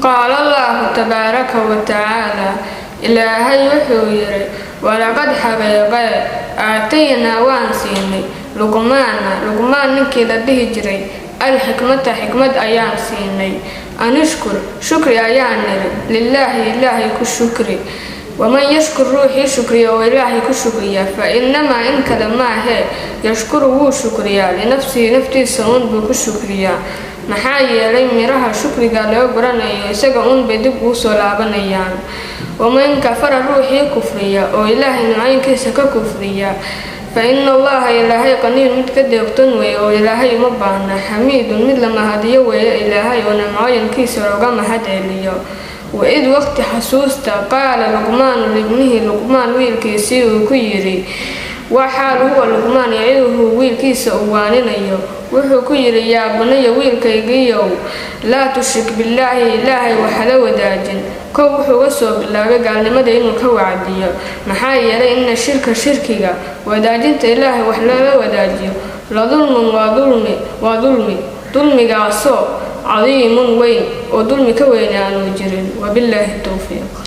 Qaala Allaahu tabaaraka wa tacaala, Ilaahay wuxuu yidhi: "Walaqad xaqiiqee aataynaa waan siinay Luqmaana, Luqmaan ninkii la dhihi jiray, alxikmata, xikmad ayaan siinay. Anishkur, shukri ayaan niri, lilaahi, Ilaahay ku shukri. Waman yashkur, ruuxii shukriya oo Ilaahay ku shukriya, fa innamaa, in kale maahee, yashkuru, wuu shukriyaa, linafsihi, naftiisa uun buu ku shukriyaa. Maxaa yeelay miraha shukriga laga guranayo isaga uun bay dib ugu soo laabanayaan. Waman kafara, ruuxii kufriya oo Ilaahay nimcooyinkiisa ka kufriya, fa ina Allaha, Ilaahay, qaniyyun, mid ka deeqton weeye oo Ilaahay uma baahna, xamiidun, mid la mahadiyo weeye Ilaahay oo nimcooyinkiisa looga mahad celiyo. Waid waqti xasuusta qaala Luqmaanu libnihi, Luqmaan wiilkiisii uu ku yidhi, waxaal huwa Luqmaan yaciduhu, wiilkiisa uu waaninayo, wuxuu ku yidhi: "Yaa bunaya, wiilkaygiiyow, laa tushrik billaahi, Ilaahay waxala wadaajin." Kow wuxuu uga soo bilaabay gaalnimada inuu ka wacdiyo, maxaa yeelay ina shirka, shirkiga, wadaajinta Ilaahay wax loola wadaajiyo, la dulmun, waa dulmi, waa dulmi, dulmigaasoo cadiimun weyn oo dulmi ka weyne aanu jirin. Wabillaahi towfiiq.